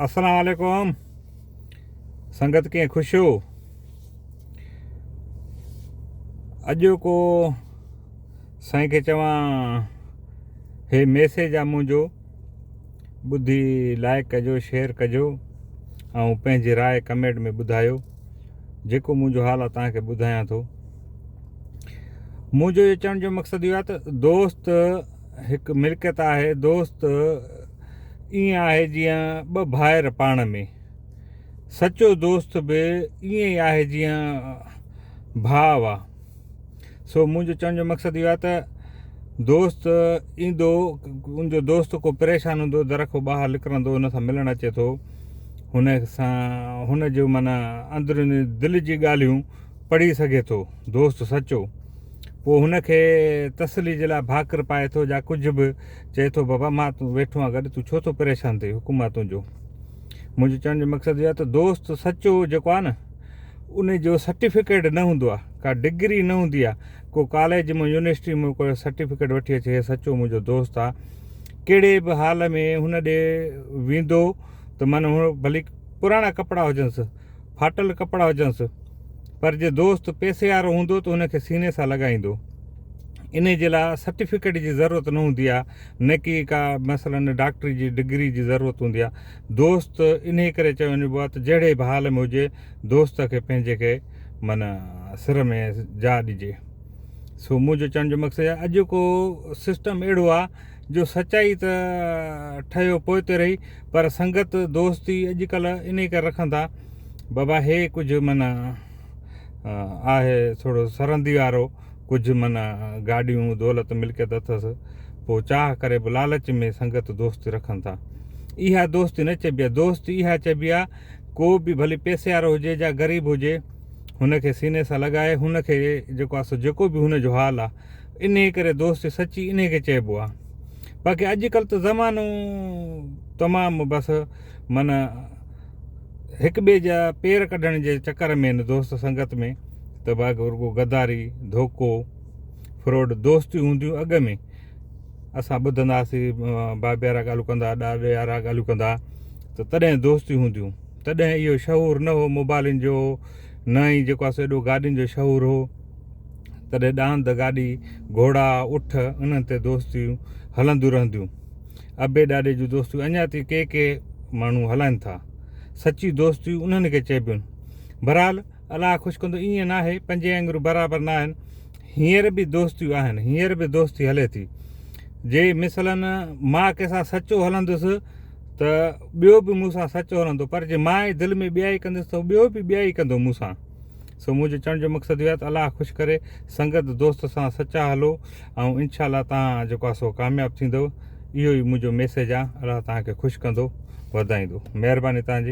السلام عليڪم سنگت ڪيئن خوش هو اڄوڪو سائين کي چوان هي ميسيج آ منهنجو ٻڌي لائڪ ڪجو شيئر ڪجو ۽ پنهنجي راء ڪمينٽ ۾ ٻڌايو جيڪو منهنجو حال آ توهان کي ٻڌايان ٿو منهنجو اهو چوڻ جو مقصد اهو آ ته دوست هڪ ملڪيت آهي دوست ائين آهي جيئن ٻه ڀائر پاڻ ۾ سچو دوست به ائين ئي آهي جيئن ڀاء آ سو منهنجو چوڻ جو مقصد اهو آهي ته دوست ايندو ان جو دوست ڪو پريشان هوندو در کان ٻاهر نڪرندو ان سان ملڻ اچي ٿو هن سان هن جو معنيٰ اندروني دل جي ڳالهيون پڙهي سگهي ٿو دوست سچو پوء هن کي تسلي جي لاء ڀاڪر پائي ٿو يا ڪجهه به چئي ٿو بابا مان تو ويٺو آهيان گڏ تون ڇو ٿو پريشان ٿئي حڪم آهي تنهنجو منهنجو چوڻ جو مقصد اهو آهي ته دوست سچو جيڪو آهي نه ان جو سرٽيفڪيٽ نه هوندو آهي ڪا ڊگري نه هوندي آهي ڪو ڪاليج مان يونيورسٽي مان ڪو سرٽيفڪيٽ وٺي اچي هي سچو منهنجو دوست آهي ڪهڙي به حال ۾ هن ڏي ويندو ته من هو ڀلي پراڻا ڪپڙا هجنس ڦاٽل ڪپڙا هجنس پر جي دوست پئسي وارو هوندو ته ان کي سيني سان لڳائيندو. انهي جي لاء سرٽيفڪيٽ جي ضرورت نه هوندي آهي نه ڪي ڪا مثلا ڊاڪٽري جي ڊگري جي ضرورت هوندي آهي. دوست انهي ڪري چيو وڃبو آهي ته جهڙي به حال ۾ هجي دوست کي پنهنجي کي معنيٰ سر ۾ جاء ڏجي. سو منهنجو چوڻ جو مقصد اهو آهي اڄوڪو سسٽم اهڙو آهي جو سچائي ته ٺهيو پوئتي رهي پر سنگت دوستي اڄڪلهه انهي ڪري رکن ٿا بابا هي ڪجهه معنيٰ آهي ٿورو سرندي وارو ڪجهه معنيٰ گاڏيون دولت ملڪيت اٿس پوء چاهه ڪري به لالچ ۾ سنگت دوستي رکن ٿا اها دوستي نه چئبي آهي دوستي اها چئبي آهي ڪو به ڀلي پئسي وارو هجي يا غريب هجي هن کي سيني سان لڳائي هن کي جيڪو آهي سو جيڪو به هن جو حال آهي انهي ڪري دوستي سچي انهي کي چئبو آهي باقي اڄڪلهه ته زمانو تمام بس معنيٰ هڪ ٻئي جا پير ڪڍڻ جي چڪر ۾ آهن دوست سنگت ۾ ته باقي رڳو غداري ڌوڪو فراڊ دوستيون هونديون اڳ ۾ اسان ٻڌندا هئاسين بابي وارا ڳالهيون ڪندا ڏاڏي وارا ڳالهيون ڪندا ته تڏهن دوستيون هونديون تڏهن اهو شعور نه هو موبائلن جو نه ئي جيڪو آهي سو ايڏو گاڏين جو شعور هو تڏهن ڏاند، گاڏي، گهوڙا، اٺ انهن تي دوستيون هلنديون رهنديون. ابي ڏاڏي جون دوستيون اڃا تائين ڪي ڪي ماڻهو هلائن ٿا. سچي دوستيون انهن کي چئبيون. بھرحال الله خوش ڪندو ائين ناهي پنجين آڱريون برابر ناهن. هينئر به دوستيون آهن، هينئر به دوستي هلي ٿي. جي مثلاً مان ڪنهن سان سچو هلندس ته ٻيو به مون سان سچو هلندو پر جي مان ئي دل ۾ ٻيائي ڪندس ته ٻيو به ٻيائي ڪندو مون سان. سو منهنجو چوڻ جو مقصد اهو آهي ته الله خوش ڪري سنگت دوست سان سچا هلو ۽ انشاء الله توهان جيڪو آهي سو ڪامياب ٿيندو اهو ئي منهنجو ميسيج آهي الله توهان کي خوش ڪندو وڌائيندو مهرباني توهان جي.